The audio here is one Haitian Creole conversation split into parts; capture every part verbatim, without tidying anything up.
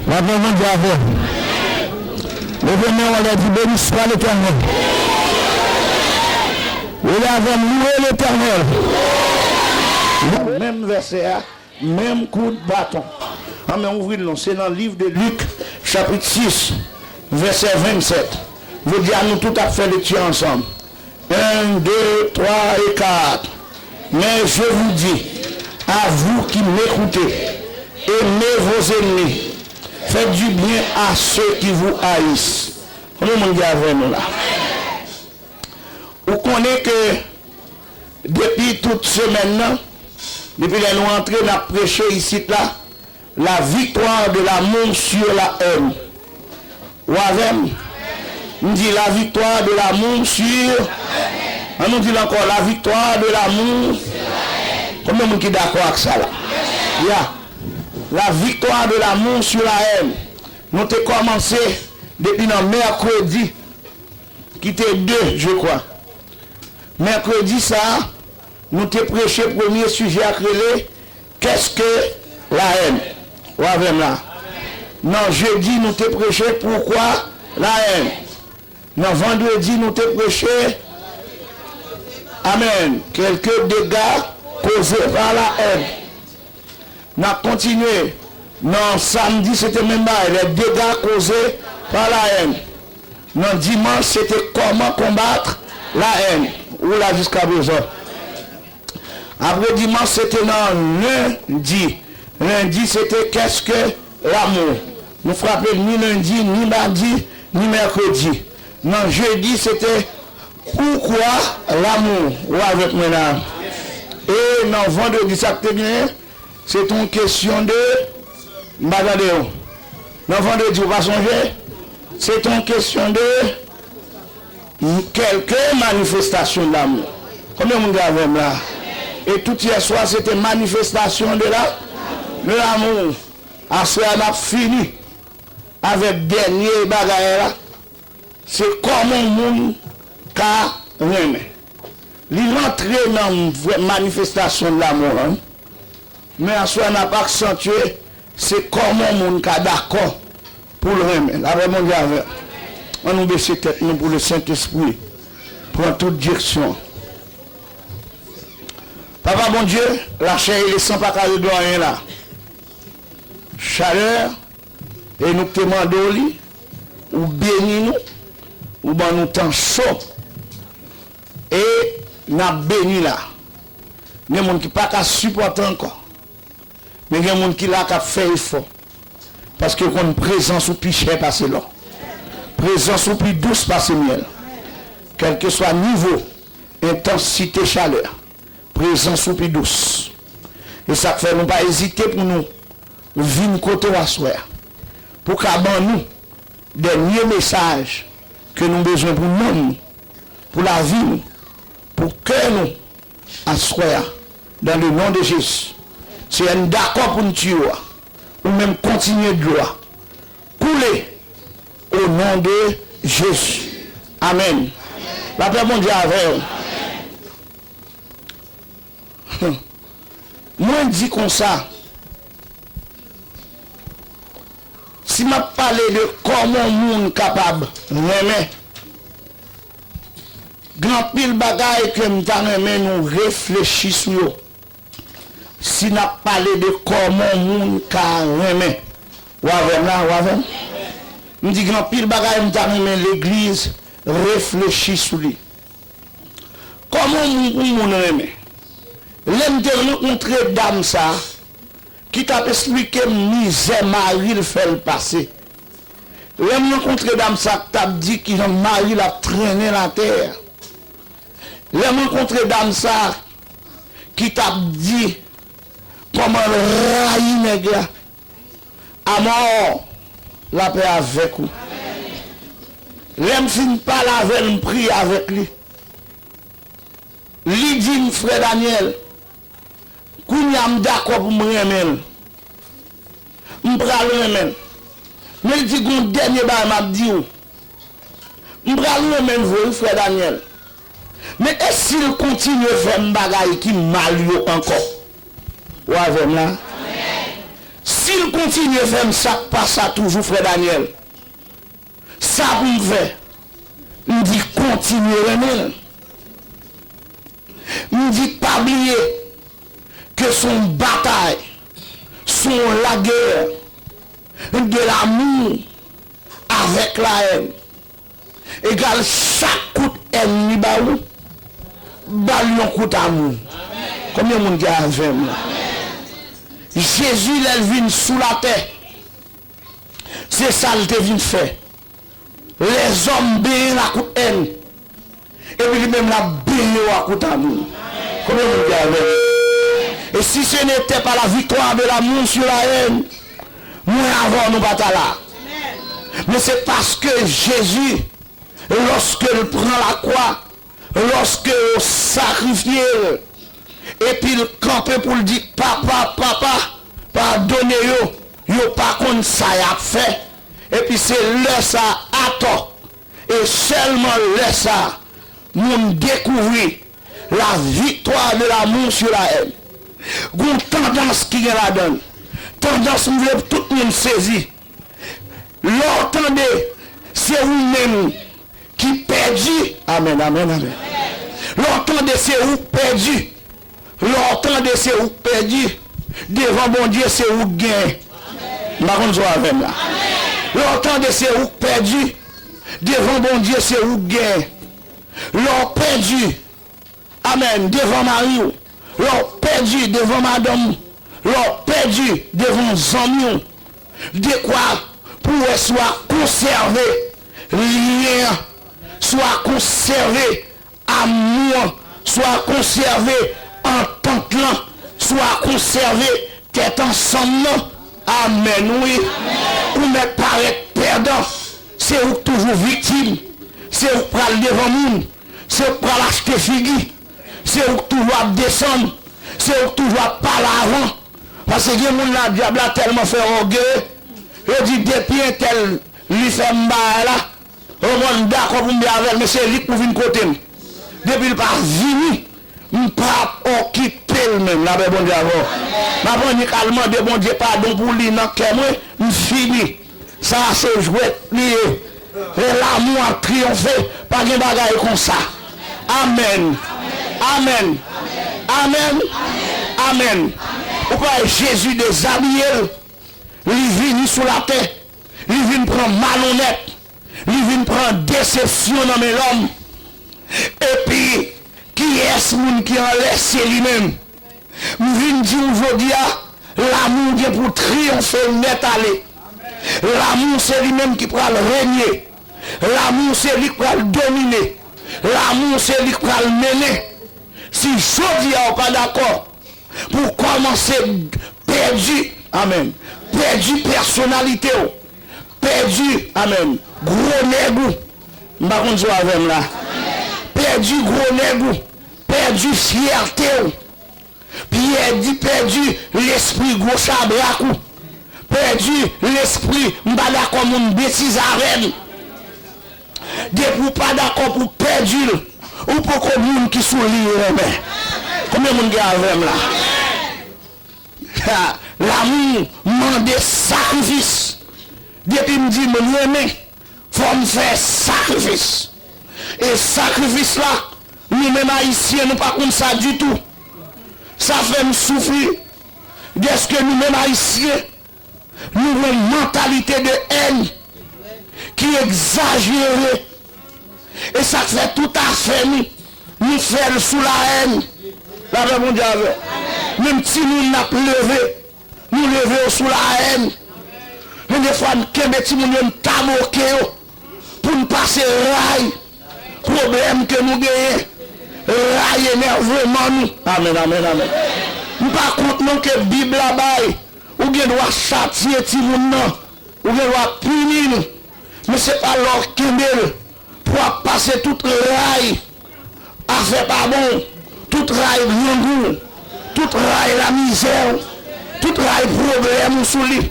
Lapè Bondye avè w. Leve men w anlè, di, Béni soit l'Éternel. Rele avè m, Louez l'Éternel. Menm vèsè a, menm kout baton. Ann men ouvri l non, se nan liv de Lik, chapit sis, vèsè vennsèt. Jodi a, nou tout ap fè lekti ansanm. Un, deux, trois et quatre. Mais je vous dis, à vous qui m'écoutez, aimez vos ennemis, faites du bien à ceux qui vous haïssent. Konbyen moun ki avè nou la? Ou konnen ke depi tout semèn nan, depi lè nou antre, n ap preche isit la, la victoire de l'amour sur la haine. Ou avè m? M di, la victoire de l'amour sur. Ann nou di l ankò, la victoire de l'amour. Konbyen moun ki dakò ak sa la? Ya. La victoire de l'amour sur la haine. Nou te kòmanse depi nan mèkredi, ki te de, je crois. Mèkredi sa a, nou te preche premye sijè a k rele, Qu'est-ce que la haine? Ou avè m la? Nan jedi, nou te preche, Pourquoi la haine? Nan vandredi, nou te preche, Amèn, Quelques dégâts causés par la haine. N ap kontinye. Nan samdi, se te menm bagay, les dégâts causés par la haine. Nan dimanch, se te Comment combattre la haine. Ou la jiskaprezan. Apre dimanch, se te nan lendi. Lendi, se te Qu'est-ce que l'amour? Nou frape l ni lendi, ni madi, ni mèkredi. Nan jedi, se te Pourquoi l'amour? Ou avèk mwen la? E nan vandredi, sa k te genyen? Se t on kesyon de, m pa tande w. Nan vandredi, ou pa sonje? Se t on kesyon de m-, kèlke manifestasyon de l'amour. Konbyen moun ki avè m la? E tout yè swa, se te manifestasyon de la, de l'amour. Aswè a, n ap fini avèk dènye bagay la. Se kòman yon moun ka renmen. Li rantre nan vrè manifestasyon de l'amour an. Men aswè a n ap aksantye, se kòman yon moun ka dakò pou l renmen. Lapè Bondye avè w. Ann nou bese tèt nou pou le Sentespri pran tout direksyon. Papa Bondye, lachè e lesan pa ka regle anyen la. Chalè, e nou k te mande w li, ou beni nou, ou ban nou tan cho, e n ap beni la. Gen moun ki pa ka sipòte ankò, men gen moun ki la k ap fè efò, paske yo konn prezans ou pi chè pase lò, prezans ou pi dous pase myèl. Kèlkeswa nivo, entansite chalè, prezans ou pi dous. E sa k fè nou pa ezite pou nou vin kote w aswè a, pou w ka ban nou dènye mesaj ke nou bezwen pou nanm nou, pou lavi nou, pou kè nou aswè a, dans le nom de Jésus. Seyè, n dakò pou n tiye w a. Ou menm kontinye dlo a koule, au nom de Jésus. Amèn. Lapè Bondye avè w. Mwen di konsa, si m ap pale de kòman yon moun kapab renmen, gen anpil bagay ke m ta renmen nou reflechi sou yo. Si n ap pale de kòman yon moun ka renmen, w avè m la, w avè m? M di gen anpil bagay m ta renmen legliz reflechi sou li. Kòman yon moun, yon moun renmen? Lè m te rankontre dam sa a, ki t ap esplike m mizè mari l fè l pase. Lè m rankontre dam sa k t ap di kijan mari l ap trennen l atè. Lè m rankontre dam sa ki t ap di kòman l rayi nèg la. Amò, lapè avèk ou. Lè m fin pale avè l, m priye avèk li. Li di m, Frè Daniel, kounye a m dakò pou m renmen l. M pral renmen l. Men l di, gon dènye bagay m ap di w. M pral renmen l vre, wi, Frè Daniel. Men e si l kontinye fè m bagay ki mal yo ankò? Ou avè m la? Si l kontinye fè m sa k pa sa toujou, frè Daniel, sa pou m fè? M di kontinye renmen l. M di pa bliye ke se yon batay, se yon lagè de l'amour avec la haine. Egal chak kout èn li ba ou, ba l yon kout amou. Konbyen moun ki avè m la? Jezi, lè l vin sou latè, se sa l te vin fè. Lèzòm benyen l ak kout èn, epi li menm l ap benyen w ak kout amou. Konbyen moun ki avè m? Et si ce n'était pas la victoire de l'amour sur la haine, mwen avè w nou pa ta la. Men se paske Jezi, lòske l pran lakwa, lòske yo sakrifye l, epi l kanpe pou l di, Papa, Papa, padone yo, yo pa konn sa y ap fè. Epi se lè sa a, atò, e sèlman lè sa a, moun dekouvri la victoire de l'amour sur la haine. Gon tandans ki gen ladan l. Tandans m vle pou tout moun sezi. Lè w tande se ou menm ki pèdi, amèn, amèn, amèn. Lè w tande se ou k pèdi, lè w tande se ou k pèdi, devan Bondye se ou k genyen. M pa konn si w avè m la. Lè w tande se ou k pèdi, devan Bondye se ou k genyen. Lè w pèdi, amèn, devan mari w, lè w pèdi devan madanm ou, lè w pèdi devan zanmi w, dekwa pou w wè si w a konsève lyen an, si w a konsève amou an, si w a konsève antant lan, si w a konsève tèt ansanm nan. Amèn, wi. Ou mèt parèt pèdan. Se ou k toujou viktim. Se ou k pral devan moun. Se ou k pral achte figi. Se ou k toujou ap desann. Se ou k toujou ap pale avan. Paske gen moun la, dyab la tèlman fè ògeye, yo di depi entèl li fè m bagay la, o mwen m dakò pou m byen avè l, men se li k pou vin kote m. Depi l pa vini, m p ap okipe l menm. Lapè Bondye avè w. M ap annik al mande Bondye padon pou li nan kè mwen, m fini. Sa a se jwèt li ye. Lè lanmou ap triyonfe, pa gen bagay konsa. Amèn. Amèn. Amèn. Amèn. Ou pa wè Jezi dezabiye l. Li vini sou latè. Li vin pran malonèt. Li vin pran desepsyon nan men lòm. Epi, kiyès moun ki anlè? Se li menm. M vin di w jodi a, lanmou gen pou triyonfe nèt ale. Lanmou se li menm ki pral renye. Lanmou se li k pral domine. Lanmou se li k pral mennen. Si jodi a w pa dakò pou w kòmanse pèdi, amèn, pèdi pèsonalite w, pèdi, amèn, gwo nèg ou, m pa konn si w avè m la, pèdi gwo nèg ou, pèdi fyète w, pèdi, pèdi lespri gwo chabrak ou, pèdi lespri m pa dakò moun betize avè m. Depi w pa dakò pou pèdi l, ou poko moun ki sou liy renmen. Konbyen moun ki avè m la? Ha, lanmou mande sakrifis. Depi m di m renmen, fò m fè sakrifis. E sakrifis la, nou menm Ayisyen, nou pa konn sa ditou. Sa fè m soufri dèske nou menm Ayisyen, nou gen yon mantalite de èn ki egzajere. E sa k fè tout afè nou, nou fè l sou la èn. Lapè Bondye avè w. Menm timoun n ap leve, nou leve yo sou la èn. Men defwa n kenbe timoun yo, n taboke yo pou n pase ray pwoblèm ke nou genyen, ray enèveman nou. Amèn, amèn, amèn. M pa kont non ke Bib la bay ou gen dwa chatye timoun nan, ou gen dwa pini l. Men se pa lè w kenbe l pou w ap pase tout ray afè pa bon, tout ray grangou, tout ray lamizè, tout ray pwoblèm ou sou li.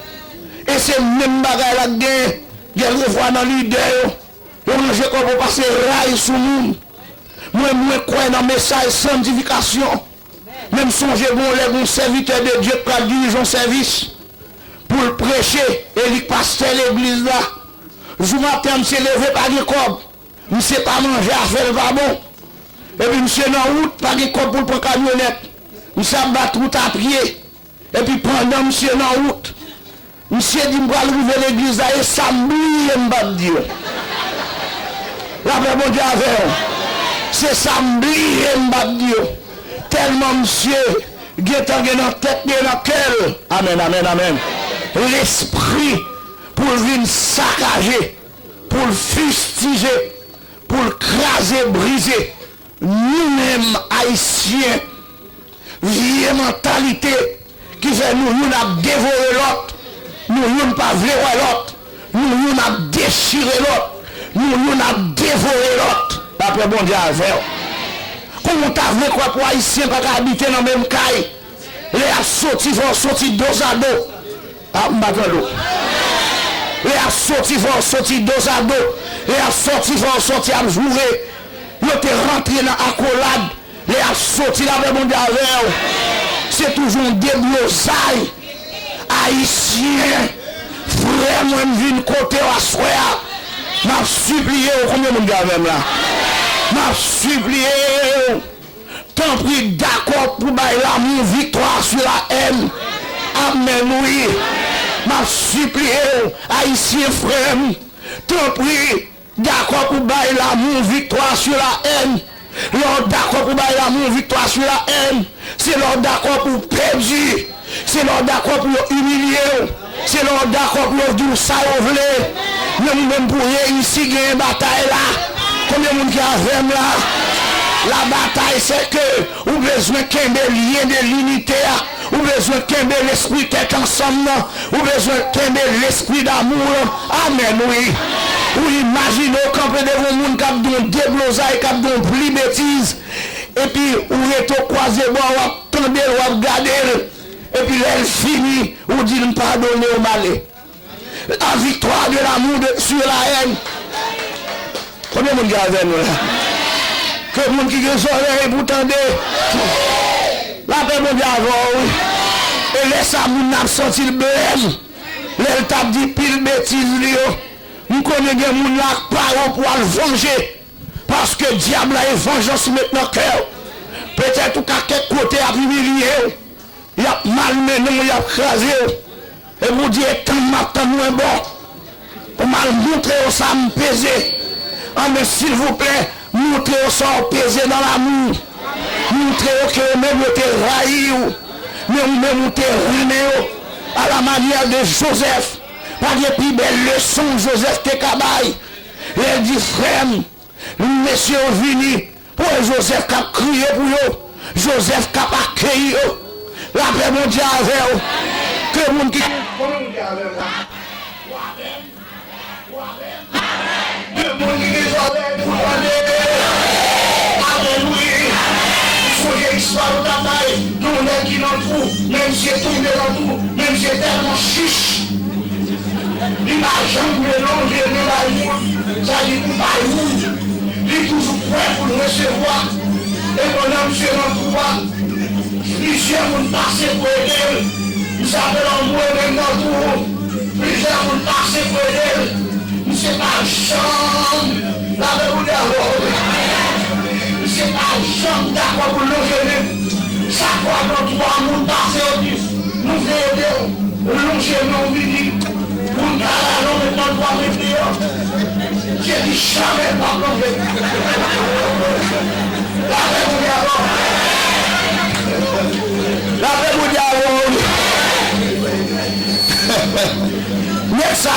E se menm bagay la k genyen kèlkefwa nan lidè yo. Yo ranje kò pou pase ray sou moun. Mwen, mwen kwè nan mesaj sanntifikasyon. Men m sonje gon lè gon sèvitè de Dye k pral dirije yon sèvis. pou l preche, e li k pastè legliz la. Jou maten an, misye leve, pa gen kòb. Misye pa manje, afè l pa bon. Epi misye nan wout, pa gen kòb pou l pran kamyonèt. Misye ap bat wout a pye. Epi pandan misye nan wout, misye di, "M pral rive legliz la, e sa m bliye m p ap di yo." Lapè Bondye avè w. Se sa m bliye m p ap di yo. Tèlman misye gentan gen nan tèt li e nan kè l. Amèn, amèn, amèn. Lespri pou l vin sakaje, pou l fistije, pou l kraze, brize. Nou menm, Ayisyen, vye mantalite ki fè nou youn ap devore lòt, nou youn pa vle wè lòt, nou youn ap dechire lòt, nou youn ap devore lòt. Lapè Bondye avè w. Kòman w ta vle kwè pou Ayisyen pa ka abite nan menm kay? Lè y ap soti, fò yo soti dozado. A, m pa tande w. Lè y ap soti, fò yo soti dozado. Lè y ap soti, fò yo soti ap joure. Yo te rantre nan akolad. Lè y ap soti, lapè Bondye avè w. Se toujou yon deblozay. Ayisyen, frè mwen, m vin kote w aswè a. M ap sipliye w, konbyen moun ki avè m la? M ap sipliye w. Tanpri, dakò pou bay lanmou viktwa sou lahèn. Amèn, wi. M ap sipliye w, Ayisyen frè m. Tanpri, dakò pou bay lanmou viktwa sou lahèn. Lè w dakò pou bay lanmou viktwa sou lahèn, se lè w dakò pou w pèdi. Se lè w dakò pou yo imilye w. Se lè w dakò pou yo di w sa yo vle. Men ou menm pou w reyisi, genyen batay la. Konbyen moun ki avè m la? La batay, se ke ou bezwen kenbe lyen de linite a. Ou bezwen kenbe lespri tèt ansanm nan. Ou bezwen kenbe lespri damou an. Amèn, wi. Ou imajine w kanpe devan yon moun k ap di yon deblozay, k ap di yon pli betiz. Epi ou rete w kwaze bra, w ap tande l, w ap gade l. Epi lè l fini, ou di l, "M padone w, m ale." La victoire de l'amour de, sur la haine. Konbyen moun ki avè nou la? Ke moun ki gen zòrèy pou tande. Lapè Bondye avè w, wi. E lè sa moun nan ap santi l blèm, lè l t ap di pil betiz li yo, m konnen gen moun la k pare pou al vanje. Paske dyab la e vanjans met nan kè w. Petèt ou ka kèk kote y ap imilye w, y ap malmennen w, y ap kraze w. Epi w di, "E tann m ap tann mwen bon. Pou m al montre yo sa m peze." Anben, silvouplè, montre yo sa w peze nan lamou. Montre yo ke yo menm yo te rayi w, men ou menm ou te renmen yo. A la manyè de Jozèf, pa gen pi bèl leson Jozèf te ka bay. Lè l di, "Frè m, mesye yo vini, pou wè Jozèf k ap kriye pou yo." Jozèf k ap akeyi yo. Lapè Bondye avè w. Ke moun ki gen zòrèy pou tande. Ke moun ki gen zòrèy pou tande. Alelouya. Sonje istwa nou t ap bay de yon nèg ki nan twou, men misye tonbe nan twou, men misye tèlman chich. Li pa janm vle lonje men bay moun, sa di pou bay moun. Li toujou prè pou l resevwa. E pandan misye nan twou a, plizyè moun pase pou ede l. Misye ap anmwe menm nan twou. Plizyè moun pase pou ede l. Misye pa janm, lapè Bondye avè w. Misye pa janm dakò pou l lonje men. Chak fwa nan twou a moun pase, yo di, "Nou vle ede w." Lonje men w vini. Moun ka la lonje nan twou a, mete yo. Jezi jamè pa lonje. Lapè Bondye avè w. Lapè Bondye avè w. Nèg sa,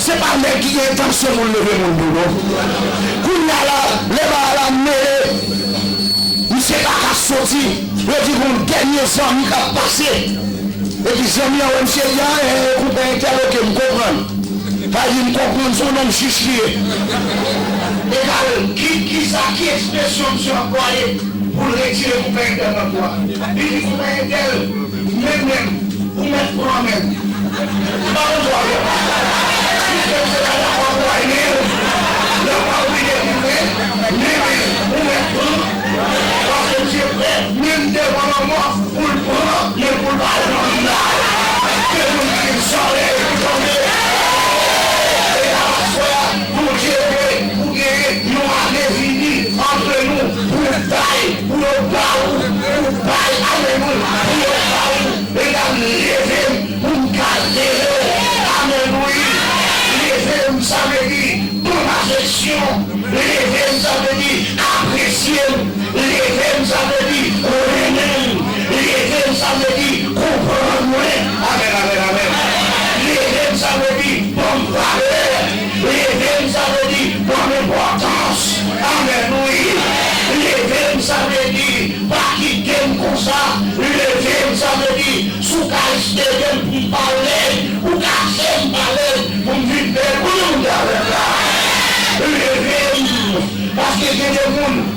se pa nèg ki gen entansyon pou l leve moun tou, non. Kounye a la, lè bagay la mele, misye pa ka soti. Yo di gon dènye zanmi k ap pase. Epi zanmi an wè misye di, "A, e, koupen entèl, oke, m konprann." Sa di, "M konprann, se yon nonm chich li ye." Egal, ki, ki sa, ki ekspresyon misye anplwaye pou l retire koupen entèl nan twou a? Li di, "Koupen entèl, men menm, ou mèt pran men m." Ou pa konn sa w ap fè. Piske misye pa dakò pou bay men l, lè w pa oblije di men, men, men, ou mèt pran. Paske misye prè, menm devan lanmò, pou l pran, men pou l pa al nan moun la. Ke moun ki gen zòrèy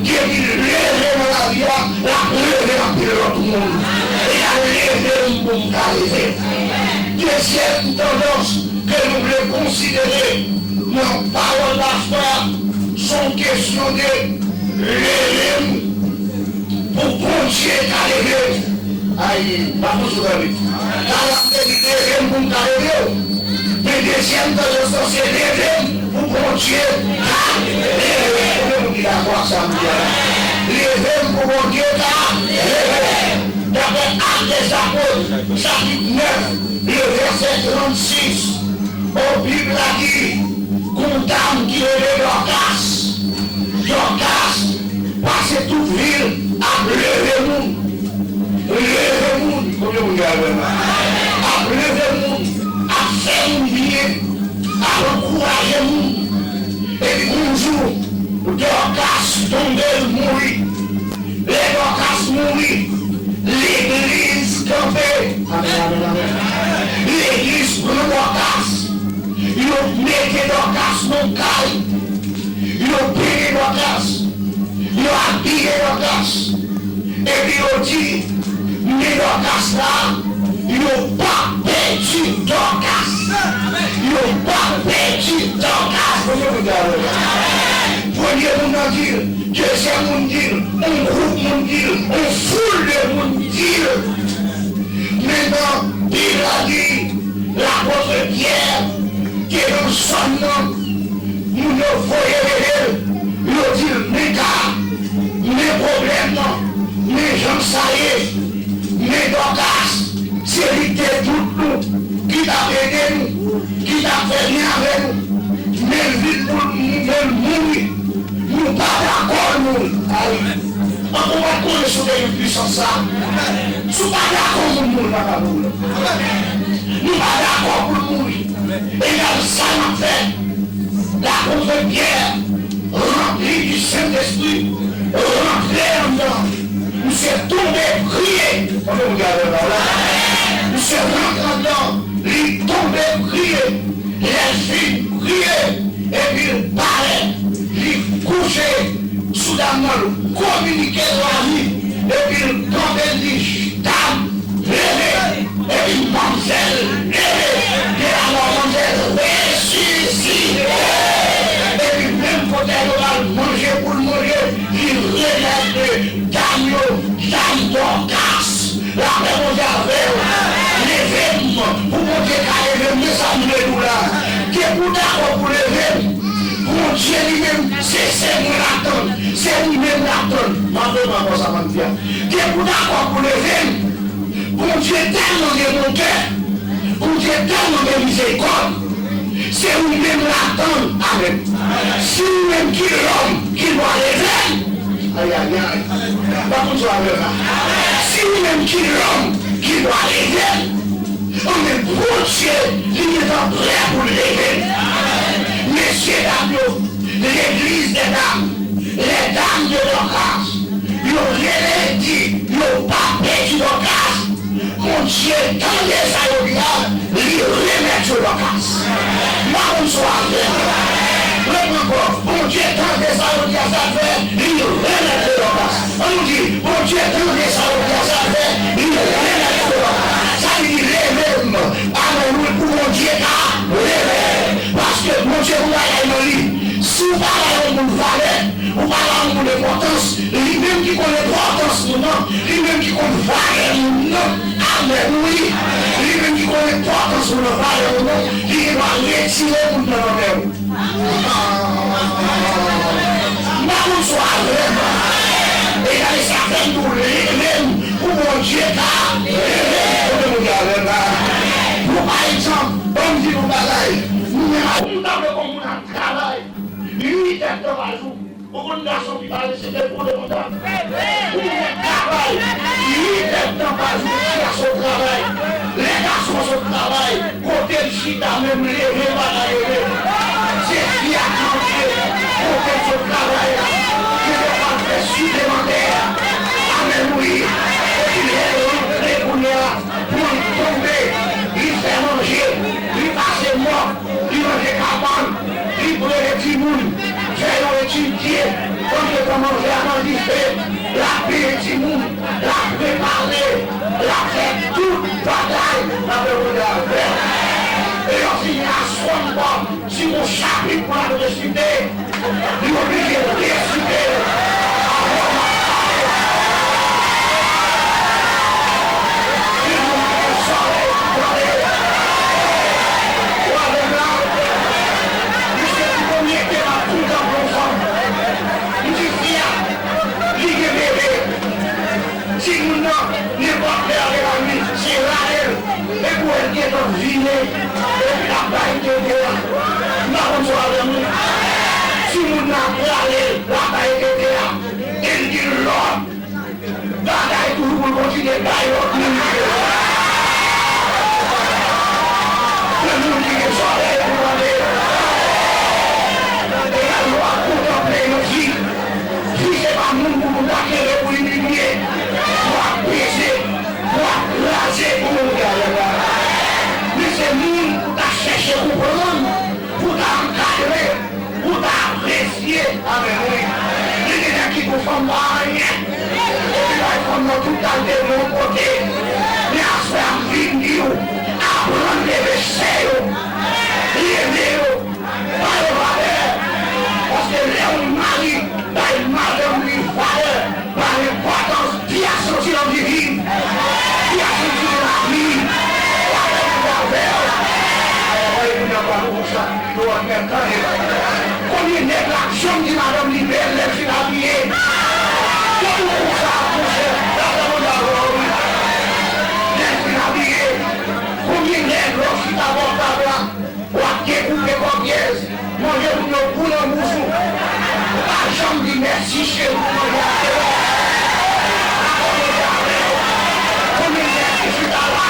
Depi l leve nan lavi a, l ap leve anpil lòt moun. E l ap leve m pou m ka leve. Dezyèm tandans ke nou vle konsidere nan pawòl la, frè, se yon kesyon de leve m pou Bondye ka leve m. Ay, m ap konn sou tande. Tala m te di leve m pou m ka leve w. Men dezyèm tandans lan se leve m pou Bondye ka leve m. Konbyen moun ki dakò ak sa m di a la? Leve m pou Bondye ka leve m. Daprè Actes des Apôtres, chapit nèf, le vèsè trannsis, bon, Bib la di, gon dam ki rele Dòkas. Dòkas pase tout vil ap leve moun. Leve moun. Konbyen moun ki avè m? Ap leve moun, ap fè moun byen, ap ankouraje moun. Epi yon jou, Dòkas tonbe, l mouri. Lè Dòkas mouri, legliz kanpe. Amèn, amèn, amèn. Legliz pran Dòkas. Yo mete Dòkas nan kay. Yo benyen Dòkas. Yo abiye Dòkas. Epi yo di, men Dòkas la, yo p ap pèdi Dòkas. Yo p ap pèdi Dòkas. Premye moun nan di l, dezyèm moun di l, yon gwoup moun di l, yon foul de moun di l. Men nan Bib la di, lapot Pyè te nan zòn nan, moun yo voye rele l, yo di l, men ka, men pwoblèm nan, men jan sa ye, men Dòkas, se li ki te tout nou, ki t ap ede nou, ki t ap fè byen avè nou, men l vin pou l, men l mouri. Nou pa dakò l mouri. Ay. Ann, ou pa t konnen si w te gen pwisans sa. Si w pa dakò moun mouri, pa ka mouri. Nou pa dakò pou l mouri. Egal sa n ap fè. Lapot Pyè, ranpli di Sentespri, rantre anndan. Misye tonbe priye. Konbyen moun ki avè m la? Misye rantre anndan, li tonbe priye. Lè l fin priye, epi l parèt, li kouche sou dam nan, l kominike l lavi, epi l kanpe, l di, dam, leve, epi manzèl leve. Gen la mò, manzèl resisite. Epi menm kote yo ba l manje pou l manje, li remèt dam yo, dam Dòkas. Lapè Bondye avè w. Leve m pou Bondye ka leve m. Men sa m vle di w la. Depi w dakò pou leve m, Bondye li menm, se, se mwen l ap tann. Se ou menm l ap tann. M ap reprann ankò sa m di a. Depi w dakò pou leve m, Bondye tèlman gen bon kè, Bondye tèlman gen mizerikòd, se ou menm l ap tann. Amèn. Si ou menm ki lòm ki dwa leve m, ayayay, pa konn sa w ap fè la. Si ou menm ki lòm ki dwa leve m, anben Bondye, li gentan prè pou l leve m. Mesye dam yo, legliz dè dam, les dames de Dorcas, yo rele di, yo pa pèdi Dòkas. Bondye tande sa yo di a, li remèt yo Dòkas. M pa konn si w avè m. Reprann ankò. Bondye tande sa yo di a, sa l fè, li remèt yo Dòkas. Ann nou di, Bondye tande sa yo di a, sa l fè, li remèt yo Dòkas. Sa vle di leve m. Amèn, wi, pou Bondye ka leve m. Paske Bondye gon bagay nan li. Si w pa bay yon moun valè, ou pa ba yon moun enpòtans, li menm ki konn enpòtans moun nan, li menm ki konn valè moun nan. Amèn, wi. Li menm ki konn enpòtans moun nan, valè moun nan, li gen dwa retire moun nan nan men w. M pa konn si w avè m. E gade sa fè m tou leve m pou Bondye ka leve m. Kote moun ki avè m la? Bon, pa egzanp, ban m di nou bagay. Nou menm, ou ta vle kòm moun ap travay uit èdtan pa jou. Ou konn gason ki parese ke pou de kontan. Ou konn travay uit èdtan pa jou, gason travay. Lè gason sot travay, kote l chita menm leve pa ka leve. Se fi a ki rantre, kote l sot travay la. Gen de fwa l fè siplemantè. Amèn, wi. Epi lè l rantre kounye a, pou l tonbe, li fè manje, li pase mòp, li ranje kabann, li prele timoun, fè yo etidye, pandan tan manzè L ap peye timoun, l ap repare, l ap fè tout bagay. N ap fè Bondye avè l. E yo fini aswè ankò, si gon chapit pou l ap resite, li oblije resite l. Avan m ap pale, si moun gen zòrèy pou tande, w ap la, misye di konbyen ke m ap kontan pou yon fanm. M di fi a, li gen bebe. Timoun nan, nenpòt lè l gen la nuit, se rale l. Epi w wè l gentan vini. Epi l ap bay tete a. M pa konn si w avè m, wi. Timoun nan ap rale l, l ap bay tete a. E l gen lòt bagay toujou pou l kontinye bay lòt moun. Lè moun ki gen zòrèy pou tande. Egal lè w ap kontanple yon fi. Fi se pa moun pou nou ta kenbe pou imilye, pou ap peze, pou ap kraze, pou nou gade la. Men se moun pou ta chèche konprann, pou ta ankadre, pou ta apresye. Amèn, wi. Li genlè kite yon fanm pa anyen. Epi bay fanm nan tout kalite non kote. Men aswè a m vin di w, aprann leve sè yo. Leve yo. Ba yo valè. Paske lè yon mari bay madanm li valè, bay enpòtans, fi a santi l anvi viv. Fi a santi l anvi lavi. Lavi avè l. Ay, ay, moun nan pa nou konsa. Nou ap mèt tande. Konbyen nèg la janm di madanm li bèl lè l fin abiye? Tout moun konsa, monchè. Lavi avè w, wi. Lè l fin abiye. Konbyen nèg lè w chita bò tab la? W ap dekoupe kòkyèz, manje moun yo gou nan bouch ou. Ou pa janm di mèsi cheri pou manje a te fè. Konbyen nèg ki chita la,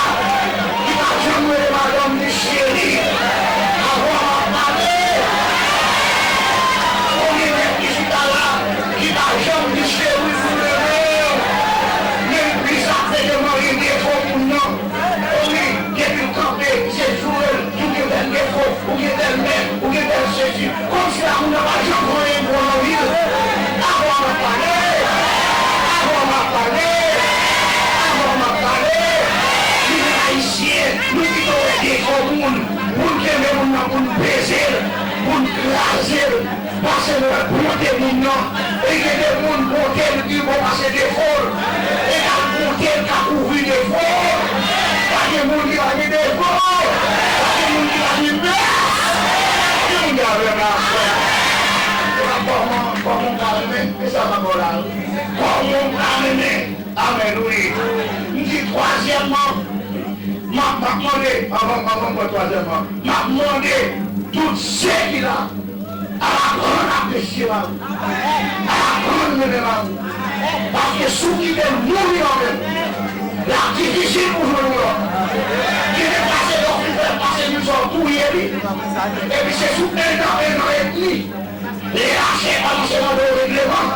ki pa janm rele madanm li cheri? Avan m ap pale. Konbyen nèg ki chita la, ki pa janm di cheri pou mwen? Men plis ap fè ke manje defo moun nan. Wi, depi l kanpe, se joure l, ou gen tèl defo, ou gen tèl mèt, ou gen tèl sesi. Kòmsi la moun nan pa janm fè anyen bon nan vi l. Avan m ap pale, avan m ap pale, avan m ap pale. Nou menm Ayisyen, nou pito wè defo moun, pou n kenbe moun nan, pou n peze l, pou n kraze l. Pase nou wè bonte moun nan. E gen de moun bonte l pi bon pase defo l. Egal bonte l ka kouvri defo l. Pa gen moun ki pa gen defo. Pa gen moun ki pa gen pès. Ki moun ki avè m la frè? Kòman, kòman w ka renmen? E sa m ap ba w la wi. Kòman w ka renmen? Amèn, wi. M di twazyèmman, m ap, m ap mande, anvan, anvan m pran twazyèmman, m ap mande tout sè ki la, al aprann apresye mari w. Al aprann renmen mari w. Paske si w kite l mouri nan men w, l ap difisil pou jwenn yon lòt. Gen de pase lè w fin fè l pase limit sa w touye li. Epi se sou en an, en an edmi. Lè a chè kòmanse mande w regleman,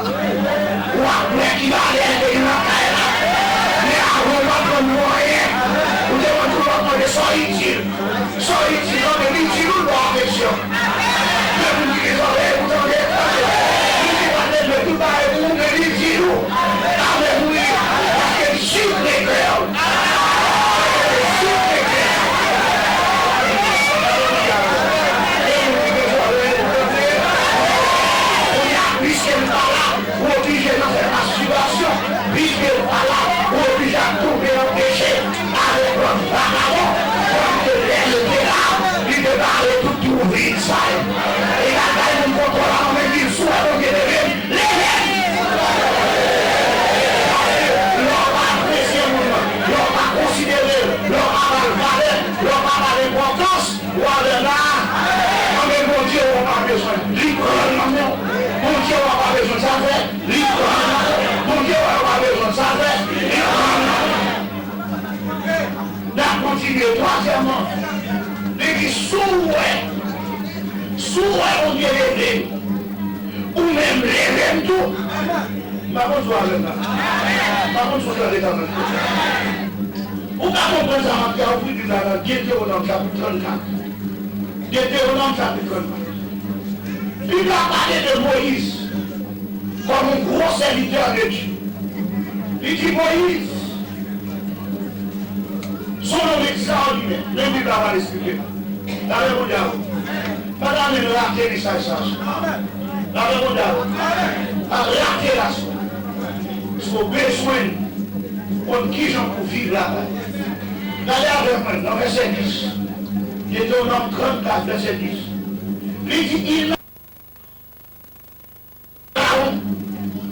w ap wè ki valè l te gen nan kay la. Men avan w pa t konn pou anyen, ou te konn toujou ap mande sa w itil. Sa w itil lan, men li itil ou l ba w afeksyon. Men moun ki gen zòrèy pou tande, tande. Moun ki pa t leve tout bagay pou ou, men li itil ou. Alelouya. Paske l sipre kè w. Paske l sipre kè w. Alelouya. Gen moun ki gen zòrèy pou tande. Kounye a, piske l pa la, ou oblije nan fè mastibasyon. Piske l pa la, ou oblije ap tonbe nan peche. Avèk lòt vakabon, pandan ke lè l te la, li te bare tout twou vid sa yo. Egal bay moun kontwòl la nan men, di l, si w wè Bondye leve m, leve m! Paske lè w pa apresye moun nan, lè w pa konsidere l, lè w pa ba l valè, lè w pa ba l enpòtans, w a vè la. Anben Bondye w pa bezwen, li pran l nan men w. Bondye w pa bezwen sa fè, li pran l nan men w. Bondye w pa bezwen sa fè, li pran l nan men w. N ap kontinye. Twazyèmman, li di, si w wè, si w wè Bondye leve m, ou menm leve m tou. M pa konn si w avè m la. M pa konn si w tande sa m ap di. Ou ka konprann sa m ap di a, ouvri Bib la nan Detewonòm chapit trannkat. Detewonòm chapit trannkat. Bib la pale de Moyiz. Kòm yon gwo sèvitè de Dye. Li di Moyiz, se yon nonm egztraòdinè, men Bib la pa eksplike nou. Lapè Bondye avè w. Pa ta menm rate mesaj sa. Lapè Bondye avè w. Pa rate l aswè. Paske w bezwen konn kijan pou w viv lakay. Gade avè mwen nan vèsè dis. Detewonòm trannkat, vèsè dis. Li di, il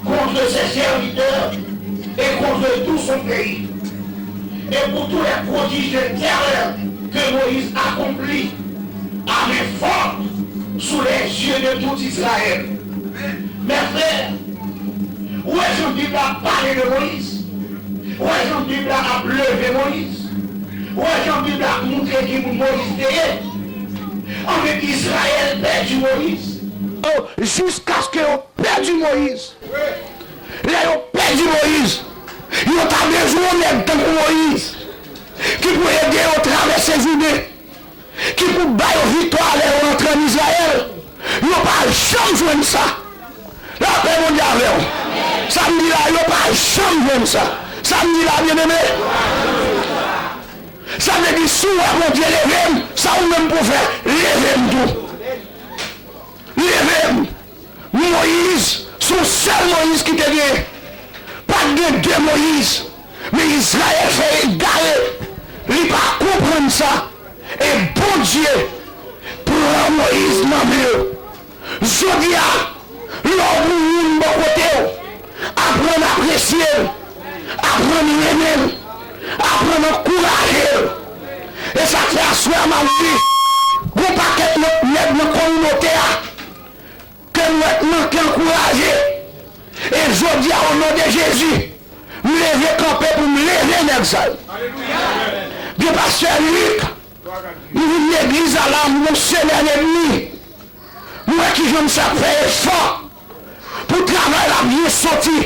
contre ses serviteurs et contre tout son pays, et pour tous les prodiges éternels que Moïse accomplit à main forte sous les yeux de tout Israël. Mes frères, ou wè jan Bib la pale de Moyiz? Ou wè jan Bib la ap leve Moyiz? Ou wè jan Bib la ap montre ki moun Moyiz te ye? Anben, Izrayèl pèdi Moyiz. Oh, jiskaske yo pèdi Moyiz. Lè yo pèdi Moyiz, yo ta bezwen yon nèg tankou Moyiz ki pou ede yo travèse Jouden, ki pou ba yo viktwa lè yo antre ann Izrayèl. Yo pa janm jwenn sa. Lapè Bondye avè w. Sa m di la, yo pa janm jwenn sa. Sa m di la, byeneme. Sa vle di, si w wè Bondye leve m, sa ou menm pou w fè, leve m tou. Leve m. Moyiz, se yon sèl Moyiz ki te genyen. Pa t gen de Moyiz. Men Izrayèl fè egare. Li pa konprann sa. E Bondye pran Moyiz nan men yo. Jodi a, lè w gen yon moun bò kote w, aprann apresye l, aprann renmen l, aprann ankouraje l. E sa k fè aswè a m ap di, gon pakèt lòt nèg nan kominote a ke m wè k manke ankouraje. E jodi a, o non de Jezi, m leve kanpe pou m leve nèg sa yo. Gen pastè Luc, m vin legliz la la, m gon semèn edmi. M wè kijan misye ap fè efò pou travay la byen soti,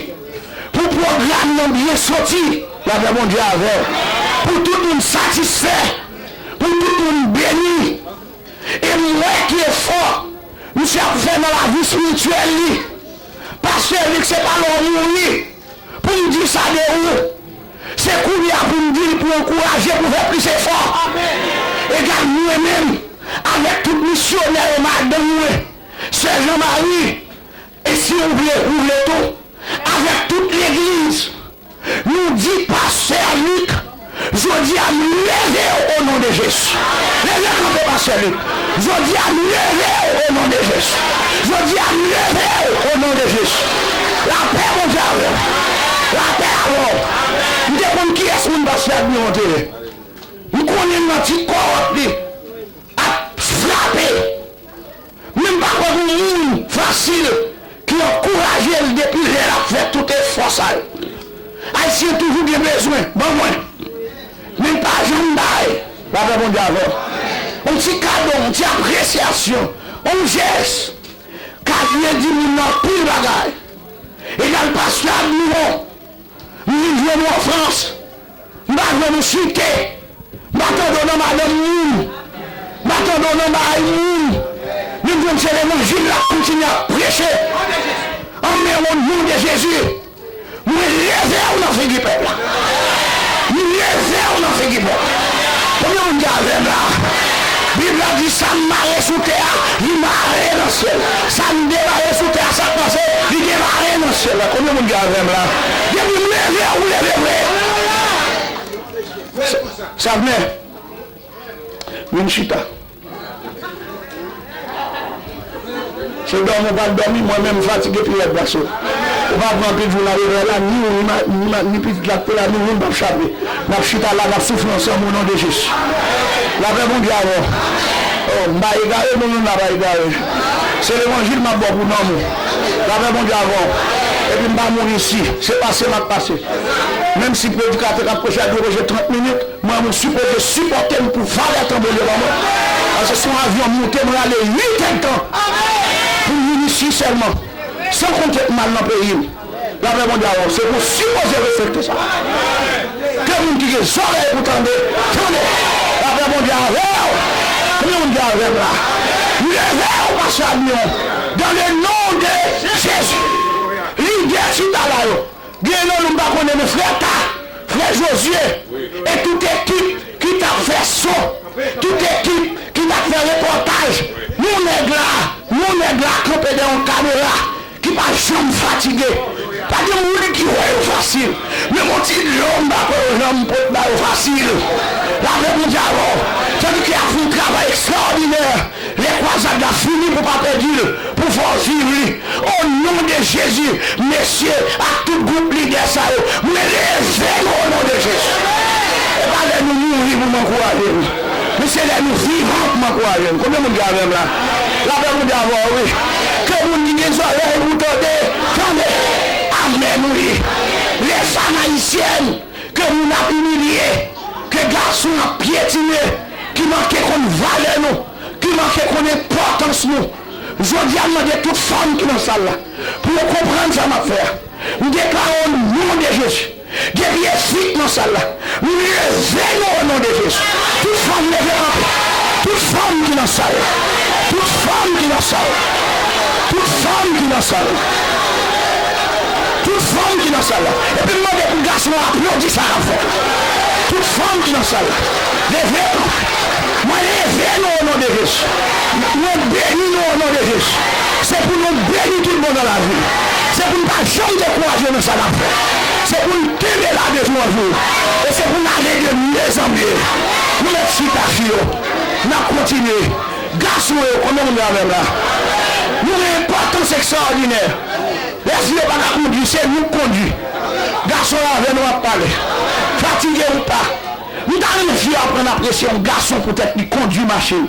pou pwogram nan byen soti. Lapè Bondye avè w. Pou tout moun satisfè, pou tout moun beni. E m wè ki efò misye ap fè nan lavi espirityèl li. Pastè Luc, se pa lè w mouri pou m di sa de ou. Se kounye a pou m di l pou ankouraje, pou fè plis efò. Egal mwen menm, avèk tout misyonè yo, madanm mwen, sè Jean Marie, e si w vle, ou vle tou, avèk tout legliz, nou di pastè Luc, jodi a m leve w o non de Jezi. Leve kanpe pastè Luc. Jodi a m leve w o non de Jezi. Jodi a m leve w o non de Jezi. Lapè Bondye avè w. Lapè avè w. M te konn kiyès moun pastè Admiron te ye. M konnen l nan ti kòwòt li ap frape. Men m pa kwè gen yon moun fasil ki ankouraje l depi lè l ap fè tout efò sa yo. Ayisyen toujou gen bezwen, ban mwen. Men l pa janm bay. Lapè Bondye avè w. Yon ti kado, yon ti apresyasyon, yon jès ka vle di moun nan anpil bagay. Egal pastè Admiron. M vin jwenn ou an Frans. M pa jwenn ou chite. M pa tande w nan madanm moun. M pa tande w nan bagay moun. Men m jwenn se levanjil la kontinye ap preche. Anmè o non de Jezi. Mwen leve w nan figi pèp la. M leve w nan figi pèp la. Konbyen moun ki avè m la? Bib la di sa m mare sou tè a, li mare nan syèl. Sa m demare sou tè a, sa k panse, li demare nan syèl la. Konbyen moun ki avè m la? Depi m leve, ou leve vre. Sa, sa vle. Vin chita. Se dòmi ou pral dòmi, mwen menm m fatige pi rèd pase w. Ou pa pran anpil jou nan reveil la, ni ou, ni ma-, ni ma-, ni pitit la k te la, ni moun p ap chape. N ap chita la, n ap soufri ansanm, o non de Jezi. Lapè Bondye avè w. Oh, m pa egare, nou menm n pa egare. Se levanjil m ap ba w pou nanm ou. Lapè Bondye avè w. Epi m pa mouri isi. Se pase m ap pase. Menm si predikatè k ap preche a dwe preche trant minit, mwen, ou sipoze sipòte m pou valè tanbou li ban mwen. Paske se yon avyon m moute, mwen ale uit èdtan pou m vin isi sèlman. San konte m al nan peyi m. Lapè Bondye avè w. Se pou sipoze respekte sa. Ke moun ki gen zòrèy pou tande, tande. Lapè Bondye avè w. Konbyen moun ki avè m la? Leve w, pastè Admiron. Dans le nom de Jésus. Lidè chita la yo, gen nan nou m pa konnen, men frè Ta, frè Jozye, e tout ekip ki t ap fè son, tout ekip ki t ap fè repòtaj, yon nèg la, yon nèg la kanpe dèyè yon kamera ki pa janm fatige. Pa gen moun ki wè yo fasil, men yon ti dlo m pa kwè yo janm pot ba yo fasil. Lapè Bondye avè w. Tandiske y ap fè yon travay ekstraòdinè. Lè kwazad la fini pou pa pèdi l, pou fè w viv li. O non de Jezi, mesye ak tout gwoup lidè sa yo, mwen leve nou o non de Jezi. E pa lè nou mouri pou m ankouraje nou, men se lè nou vivan pou m ankouraje nou. Konbyen moun ki avè m la? Lapè Bondye avè w, wi. Ke moun ki gen zòrèy pou tande, tande. Amèn, wi. Lè fanm ayisyèn ke moun ap imilye, ke gason ap pyetine, ki manke konn valè nou, ki manke konn enpòtans nou. Jodi a, m mande tout fanm ki nan sal la pou yo konprann sa m ap fè a. M deklare o non de Jezi, depi Efik nan sal la, m leve nou o non de Jezi. Tout fanm leve kanpe. Tout fanm ki nan sal la. Tout fanm ki nan sal la. Tout fanm ki nan sal la. Tout fanm ki nan sal la. Epi m mande pou gason yo aplodi sa n ap fè. Tout fanm ki nan sal la, leve kanpe. Mwen leve nou o non de Jezi. Mwen beni nou o non de Jezi. Se pou nou beni tout bon nan lavi. Se pou n pa janm dekouraje nan sa n ap fè. Se pou n kenbe la de jou an jou. E se pou n ale de mye zan mye. Nou mèt chita sou yo. N ap kontinye. Gason yo, konbyen moun avè m la? Nou gen enpòtans ekstraòdinè. Lè fi yo pa ka kondui, se nou k kondui. Gason yo avè nou ap pale. Fatige ou pa. M ta renmen fi yo aprann apresye yon gason poutèt li kondui machin.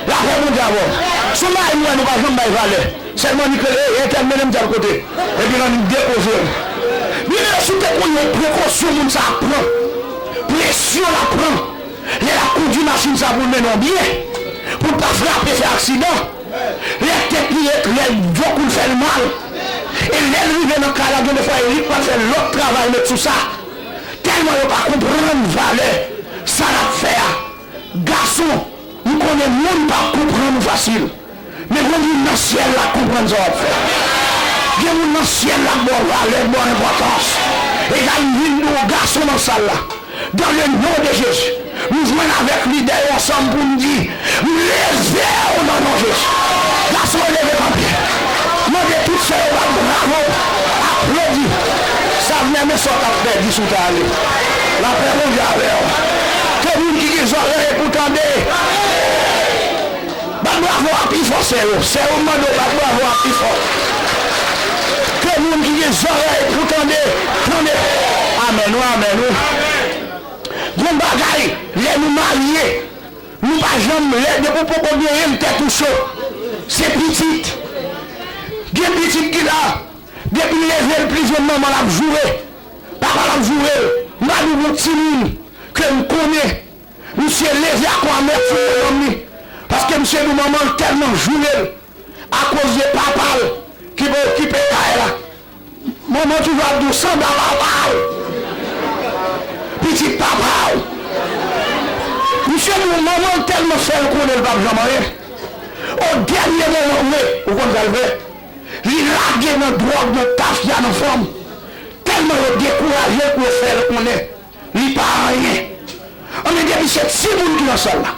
Lapè Bondye avè w. Se yon bagay nou wè nou pa janm bay valè. Sèlman li k rele, "Ey, entèl, mennen m tèl kote." Epi l annik depoze l. Li menm si w te konn yon prekosyon moun sa ap pran, presyon l ap pran, lè l ap kondui machin sa pou l mennen w byen, pou l pa frape fè aksidan, lè tèt li ret rèd, dlo kou l fè l mal. E lè l rive nan kay la, gen de fwa e li k pral fè lòt travay met sou sa. Tèlman yo pa konprann valè sa n ap fè a. Gason, m konnen moun p ap konprann ou fasil. Men gen moun nan syèl la k konprann sa w ap fè. Gen moun nan syèl la k ba w valè, k ba w enpòtans. E sa m vin di w, gason nan sal la, dans le nom de Jésus, nou jwenn avèk lidè yo ansanm pou n di, m leve w nan non Jezi. Gason yo leve kanpe. Mande tout sè yo bat bravo, aplodi. Sa m renmen sa w t ap pèdi si w ta ale. Lapè Bondye avè w. Ke moun ki gen zòrèy pou tande. Bat bravo a pi fò, sè yo. Sè yo, m mande w bat bravo a pi fò. Ke moun ki gen zòrèy pou tande, tande. Amèn wi, amèn wi. Gon bagay, lè nou marye, nou pa janm, lè depi w poko genyen l, tèt ou cho. Se pitit. Gen pitit ki la, depi l leve l plizyè, manman l ap joure, papa l ap joure l. M pa di w gon timoun ke m konnen, misye leve ak yon amètim nan nanm li. Paske misye di w manman l tèlman joure l akoz de papa l ki pa okipe kay la. Manman toujou ap di w sanda papa w, pitit papa w. Misye di w manman l tèlman fè l konnen l p ap janm anyen. O dènye moman vre, ou konn sa l fè? Li lage nan dwòg, nan tafya, nan fanm. Tèlman yo dekouraje l pou yo fè l konnen li pa anyen. Anben, depi se timoun ki nan sal la,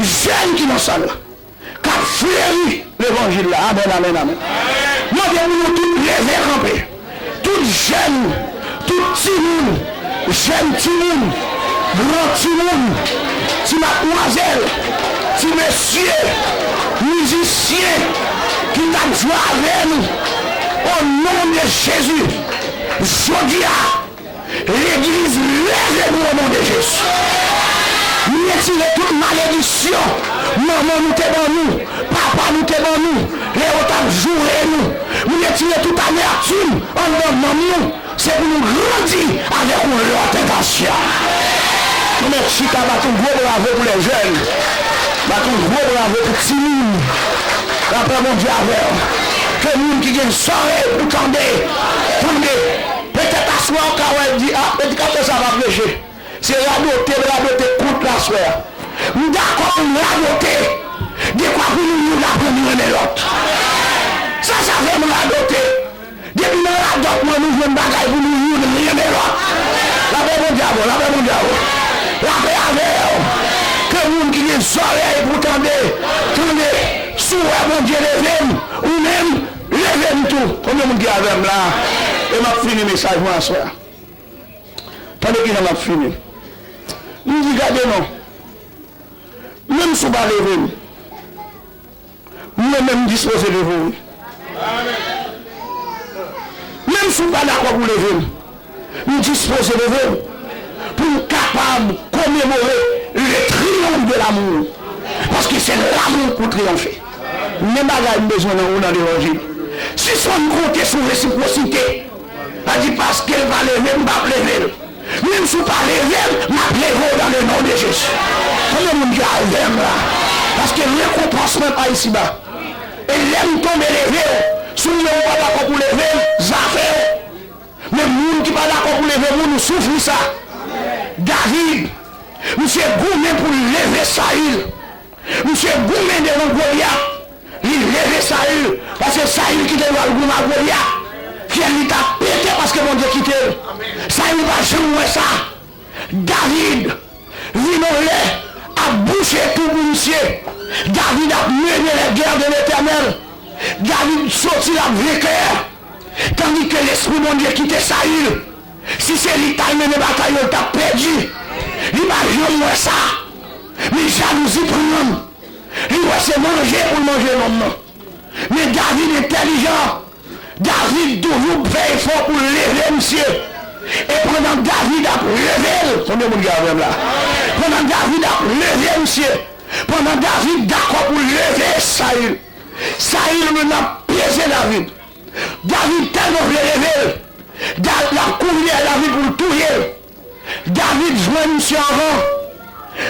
jèn ki nan sal la, k ap fleri levanjil la. Amèn, amèn, amèn. Mande pou nou tout leve kanpe. Tout jèn, tout timoun, jèn timoun, gran timoun, ti madmwazèl, ti mesye, mizisyen ki t ap jwe avè nou. O non de Jezi, jodi a, legliz leve nou o non de Jezi. M retire tout malediksyon manman nou te ban nou, papa nou te ban nou, lè yo t ap joure nou. M retire tout amètim anndan nanm nou. Se pou nou grandi avèk yon lòt entansyon. Nou mèt chita, bat yon gwo bravo pou lè jèn. Bat yon gwo bravo pou timoun. Lapè Bondye avè w. Ke moun ki gen zòrèy pou tande, tande. Petèt aswè a w ka wè di, a, predikatè sa pa preche. Se radote, radote kont l aswè a. M dakò pou m radote. Dekwa pou nou youn aprann renmen lòt. Sa, sa fè m radote. Depi m An nou jwenn bagay pou nou youn renmen lòt. Lapè Bondye avè w, lapè Bondye avè w. Lapè avè w. Ke moun ki gen zòrèy pou tande, tande. Si w wè Bondye leve m, ou menm, leve m tou. Konbyen moun ki avè m la? E m ap fini mesaj mwen aswè a. Tande kijan m ap fini. M di, gade non. Menm si w pa leve m, mwen menm m dispoze leve w wi. Menm si w pa dakò pou leve m, m dispoze leve w pou m kapab komemore le triomphe de l'amour. Paske se l'amour pou triyonfe. Men bagay m bezwen nan ou nan levanjil. Sispann konte sou resipwosite. Pa di, paske l pa leve m, m p ap leve l. Menm si w pa leve m, m ap leve w dans le nom de Jésus. Konbyen moun ki avè m la? Paske rekonpans mwen pa isiba. E lè m tonbe leve w, si w menm ou pa dakò pou leve m, zafè w. Men moun ki pa dakò pou leve moun, ou soufri sa. David, misye goumen pou l leve Sayil. Misye goumen devan Golyat. Li leve Sayil, paske Sayil ki te pral goumen ak Golyat, fyèl li t ap pete paske Bondye kite l. Sayil pa janm wè sa. David vin yon lè ap bouche tou pou misye. David ap mener les guerres de l'Éternel. David soti l ap venkè. Tandike lespri Bondye kite Sayil. Si se li k t al mennen batay yo, l t ap pèdi. Li pa janm wè sa. Men jalouzi pran l. Li wè se manje pou l manje nonm nan. Men David entèlijan. David toujou fè efò pou l leve misye. E pandan David ap leve l, konbyen moun ki avè m la? Pandan David ap leve misye, pandan David dakò pou l leve Sayil, Sayil menm ap peze David. David tèlman vle leve l, Da- l ap kouri dèyè David pou l touye l. David jwenn misye anvan.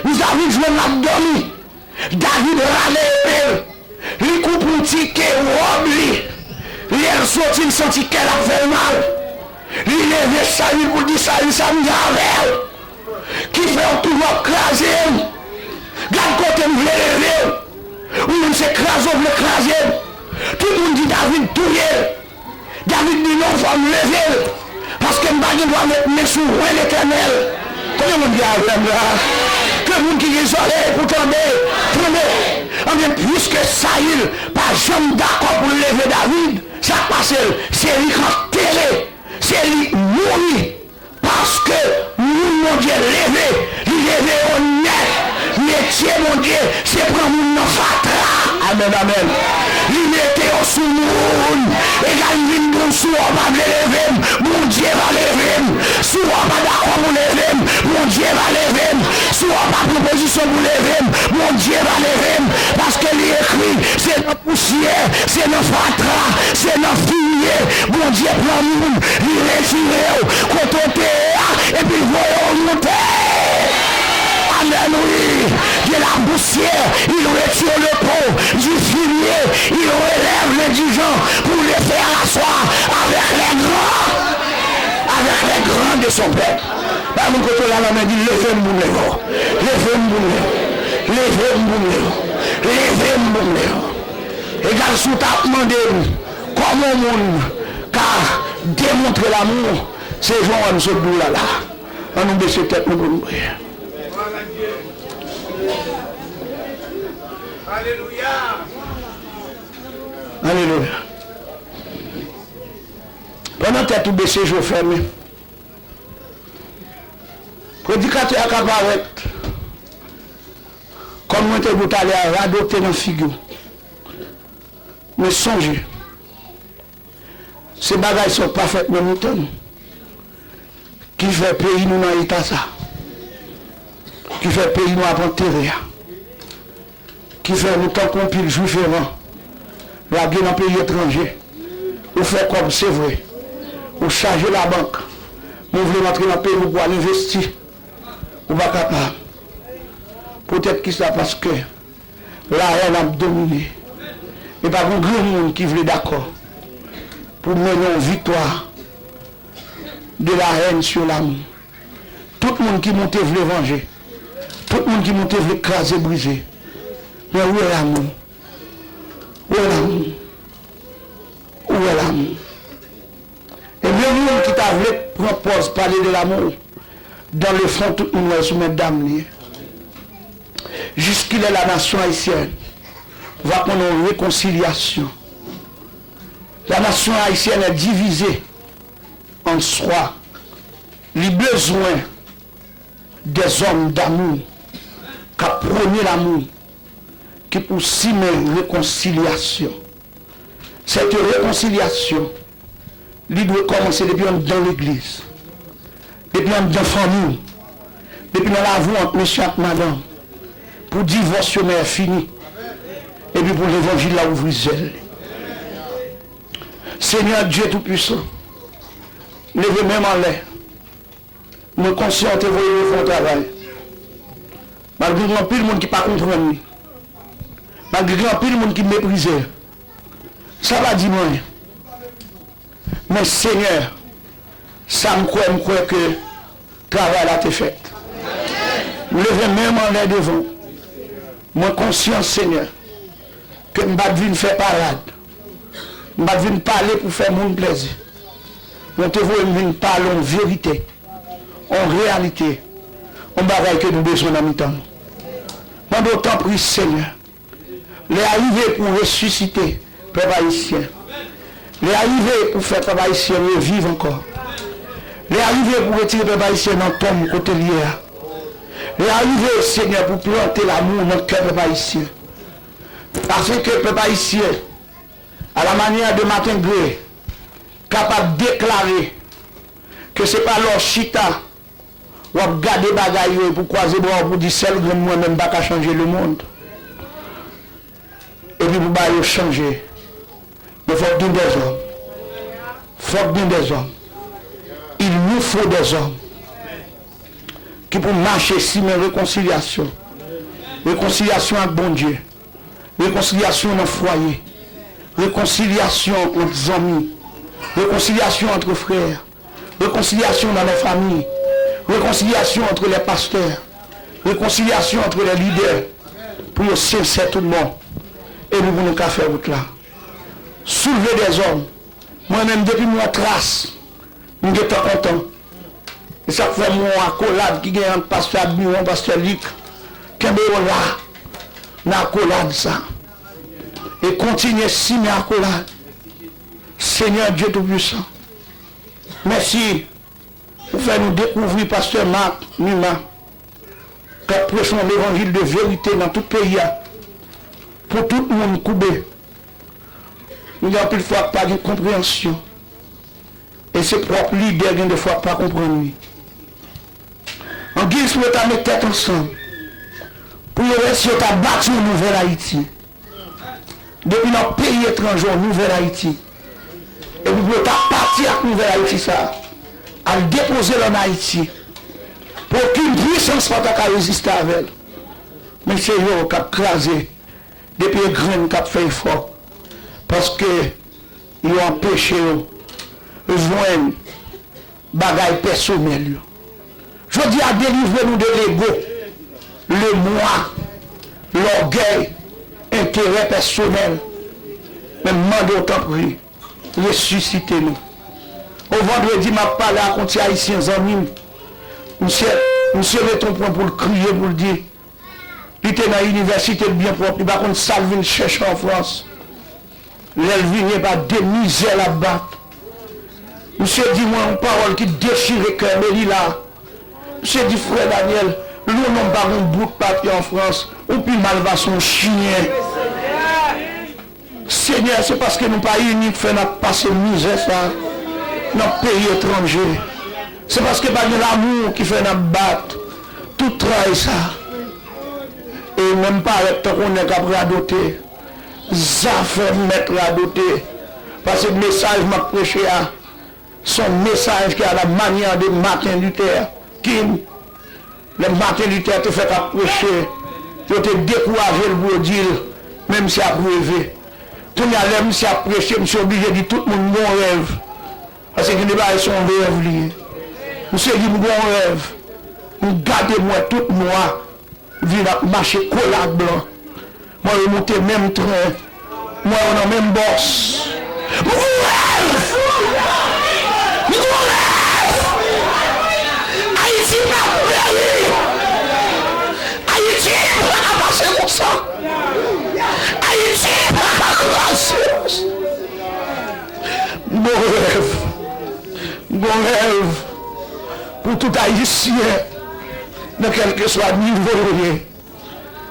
David jwenn l ap dòmi. David rale epe l. Li koupe yon ti ke wòb li. Lè l soti, l santi kè l ap fè l mal. Li leve Sayil pou l di, Sayil, sa m gen avè w ki fè w toujou ap kraze m? Gad kote m vle leve w, ou menm se kraze w vle kraze m. Tout moun di David touye l. David di, non, fò m leve l, paske m pa gen dwa met men sou wen Letènèl. Konbyen moun ki avè m la? Ke moun ki gen zòrèy pou tande, tande. Anben, piske Sayil pa janm dakò pou l leve David, sa k pase l? Se li k antere, se li k mouri. Paske moun Bondye leve, li leve yo nèt. Metye Bondye, se pran moun nan fatra. Amèn, amèn. Li mete yo sou moun. Egal m vin di w, si w pa vle leve m, Bondye va leve m. Si w pa dakò pou leve m, Bondye va leve m. Si w pa pran pozisyon pou leve m, Bondye va leve m. Paske li ekri, se nan pousyè, se nan fatra, se nan fimye Bondye pran moun, li retire w kote w te ye a, epi l voye w monte. Amèn, wi. De la poussière, il retire le peau, du fumier, il relève l'indigent pour le faire asseoir avec les grands, avec les grands de son peuple. Bay moun kote w la nan men, di, leve m pou m leve w. Leve m pou m leve w. Leve m pou m leve w. Leve m pou m leve w. Egal si w t ap mande m kòman yon moun ka demontre lanmou, se jan w wè m sot di w la la. Ann nou bese tèt nou pou nou priye. Alelouya. Pandan tèt ou bese, je w fèmen. Predikatè a ka parèt, kòm mwen te di w talè a, radote nan figi w. Men sonje, se bagay sa yo pa fèt nan mitan nou ki fè peyi nou nan eta sa, ki fè peyi nou ap antere a, ki fè nou tankou yon pil jwif eran, lage nan peyi etranje. Ou fè kòb, se vre. Ou chaje labank. Men w vle rantre nan peyi w pou al envesti. Ou pa kapab. Poutèt kisa? Paske lahèn ap domine. E pa gen granmoun ki vle dakò pou mennen yon viktwa de la haine sur l'amour. Tout moun ki monte vle vanje. Tout moun ki monte vle kraze brize. Men ou wè lanmou. Ou wè lanmou. Ou wè lanmou. Ebyen, pòz pale de l'amour. Dans le fond, tout moun wè sou men dam li. Jusqu'à la nation haïtienne va prendre une réconciliation. La nation haïtienne est divisée en soi. Li bezwen des hommes d'amour k ap prone lanmou, ki pou simen rekonsilyasyon. Cette réconciliation, li dwe kòmanse depi anndan legliz, depi anndan fanmi w, depi nan lavi w ant mesye ak madanm, pou divòs yo mè fini, epi pou levanjil la ouvri zèl li. Senyè Dye Toupisan, leve men m anlè. Mwen konsyan w te voye mwen fè yon travay. Malgre gen anpil moun ki pa konprann li. Malgre gen anpil moun ki meprize l. Sa pa di m anyen. Men Senyè, sa m kwè, m kwè ke travay la te fèt. M leve men m anlè devan w. Mwen konsyan, Senyè, ke m pa t vin fè parad. M pa t vin pale pou fè moun plèzi. Men w te voye m vin pale yon verite, yon reyalite, yon bagay ke nou bezwen nan mitan nou. Mande w tanpri, Senyè, lè a rive pou w resisite pèp ayisyen. Lè a rive pou w fè pèp ayisyen reviv ankò. Lè a rive pou w retire pèp ayisyen nan tonm kote l ye a. Lè a rive, Senyè, pou w plante lanmou nan kè pèp ayisyen. Afenke pèp ayisyen, à la manière de Martin Gray, kapab deklare ke se pa lè w chita, w ap gade bagay yo epi w kwaze bra w pou di, sèl grenn mwen menm pa ka chanje lemonn. Epi pou bagay yo chanje, men fòk gen dèzòm. Fòk gen dèzòm. Il nous faut des hommes ki pou mache simen rekonsilyasyon. Rekonsilyasyon ak Bondye. Rekonsilyasyon nan fwaye. Rekonsilyasyon ant zanmi. Rekonsilyasyon ant frè. Rekonsilyasyon nan lè fanmi. Rekonsilyasyon ant lè pastè. Rekonsilyasyon ant lè lidè. Pou yo sensè tout bon. Epi pou nou ka fè wout la. Soulve dèzòm. Mwen menm, depi m wè tras, m gentan kontan. E sa k fè m wè yon akolad ki gen ant pastè Admiron, pastè Luc. Kenbe yo la, nan akolad sa. E kontinye simen akolad. Senyè Dye Toupisan, mèsi pou fè nou dekouvri pastè Marc Numa, k ap preche yon levanjil de verite nan tout peyi a, pou tout moun koube. Gen anpil fwa k pa gen konpreyansyon. E se pwòp lidè gen de fwa k pa konprann li. Angiz pou yo ta met tèt ansanm, pou yo wè si yo ta bati yon nouvèl Ayiti. Depi nan peyi etranje, yon nouvèl Ayiti. Epi pou yo ta pati ak nouvèl Ayiti sa a, al depoze l ann Ayiti. Pou okenn pwisans pa ta ka reziste avè l. Men se yo k ap kraze depi e grenn k ap fè efò. Paske yo anpeche yo jwenn bagay pèsonèl yo. Jodi a, delivre nou de lego, lemwa, lògèy, enterè pèsonèl. Men m mande w, tanpri, resisite nou. O vandredi, m ap pale ak yon ti ayisyen zanmi m. Misye, misye met yon pwen pou l kriye, pou l di, li te nan inivèsite, l byen pwòp, li pa konn sa l vin chèche an Frans. Lè l vini, e pa de mizè l ap bat. Misye di mwen yon pawòl ki dechire kè m, e li la. Misye di, Frè Daniel, lè yon nonm pa gen yon bout papye an Frans, ou pi mal pase yon chyen. Senyè, se paske nou pa ini k fè n ap pase mizè sa a nan peyi etranje. Se paske pa gen lanmou ki fè n ap bat tout tray sa a. E menm parèt tankou nèg k ap radote. Zafè m mèt radote. Paske mesaj m ap preche a, se yon mesaj ki à la manière de Martin Luther King. Lè Martin Luther te fèk ap preche, yo te dekouraje l pou yo di l, men misye ap reve. Kounye a, lè misye ap preche, misye oblije di tout moun, m gen yon rèv. Paske gen de bagay se yon rèv li ye. Misye di, m gen yon rèv. M gade m wè tout nwa vin ap mache kole ak blan. Mwen yo moute menm tren. Mwen yo nan menm bòs. M gen yon rèv! M gen yon rèv! Tout Ayisyen, nan kèlkeswa nivo yo ye,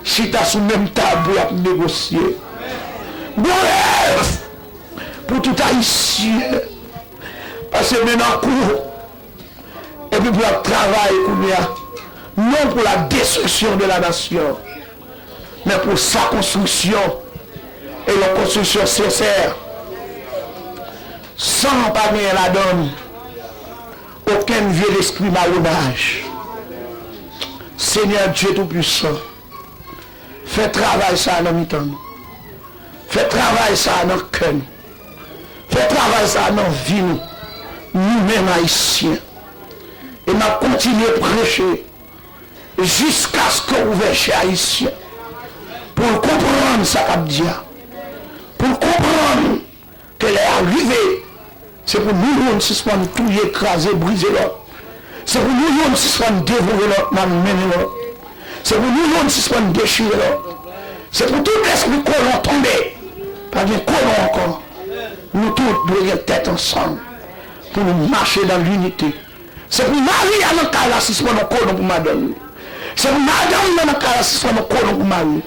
chita sou menm tab pou y ap negosye. Bon rèv pou tout Ayisyen, pase men nan kou, epi pou y ap travay kounye a, non pour la destruction de la nation, men pou sa konstriksyon, e yon konstriksyon sensè, san pa genyen ladan l okenn vye lespri mawonaj. Senyè Dye Toupisan, fè travay sa a nan mitan nou. Fè travay sa a nan kè nou. Fè travay sa a nan vi nou, nou menm Ayisyen. E n ap kontinye preche jiskaske w ouvè je Ayisyen pou l konprann sa k ap di a, pou l konprann ke lè a rive, se pou nou youn sispann touye, kraze, brize lòt. Se pou nou youn sispann devore lòt, malmennen lòt. Se pou nou youn sispann dechire lòt. Se pou tout lespri kolon tonbe. Pa gen kolon ankò. Nou tout dwe gen tèt ansanm pou nou mache nan linite. Se pou mari a nan kay la sispann yon kolon pou madanm li. Se pou madanm nan nan kay la sispann yon kolon pou mari l.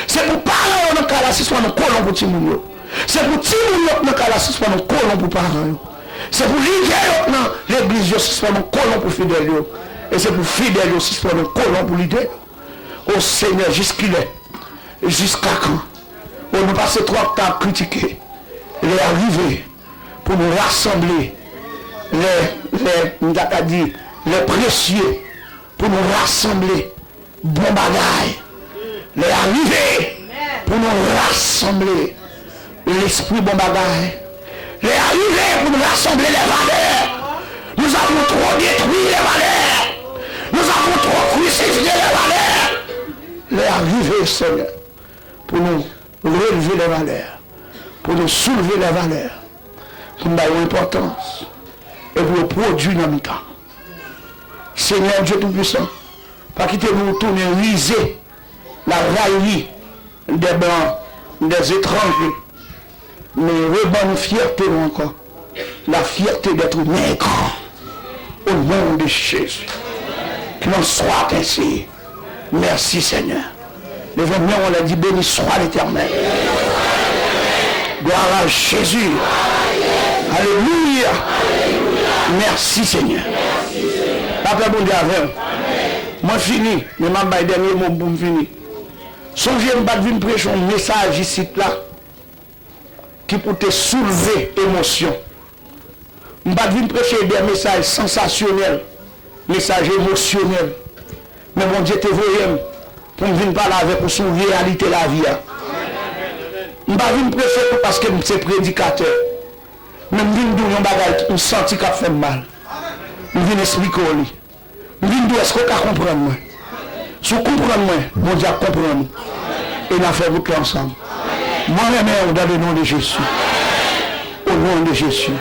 Se pou paran yo nan kay la sispann yon kolon pou timoun yo. Se pou timoun yo k nan kay la sispann yon kolon pou paran yo. Se pou lidè yo k nan legliz yo sispann yon kolon pou fidèl yo. E se pou fidèl yo sispann yon kolon pou lidè yo. O Senyè, jiskilè? Jiskakan? O, nou pase twòp tan ap kritike. Lè a rive pou nou rasanble lè, lè, m ta ka di, lè presye, pou nou rasanble bon bagay. Lè a rive pou nou rasanble lespri bon bagay. Lè a rive pou nou rasanble lè valè. Nous avons trop détruit les valeurs. Nous avons trop crucifié les valeurs. Lè a rive, Senyè, pou nou releve lè valè, pou nou soulve lè valè, pou n ba yo enpòtans, e pou yo pwodui nan mitan nou. Senyè Dye Toupisan, pa kite nou tounen rize, la raillerie des Blancs, des étrangers, men reban nou fyète nou ankò. La fierté d'être nègre. Au nom de Jésus. Qu'il en soit ainsi. Merci, Seigneur. Leve men w anlè, di, Béni soit l'Éternel. Gloire à Jésus. Alelouya. Mèsi, Senyè. Lapè Bondye avè w. Mwen fini, men m ap bay dènye mo m pou m fini. Sonje, m pa t vin preche yon mesaj isit la ki pou te soulve emosyon. M pa t vin preche de mesaj sansasyonèl, mesaj emosyonèl. Men Bondye te voye m pou m vin pale avèk ou sou reyalite lavi a. M pa vin preche tou paske m se predikatè, men m vin di w yon bagay m santi k ap fè m mal. M vin esplike w li. M vin di w, èske w ka konprann mwen? Si w konprann mwen, Bondye ap konprann ou. E n a fè wout la ansanm. Mwen renmen w dans le nom de Jésus. Au nom de Jésus.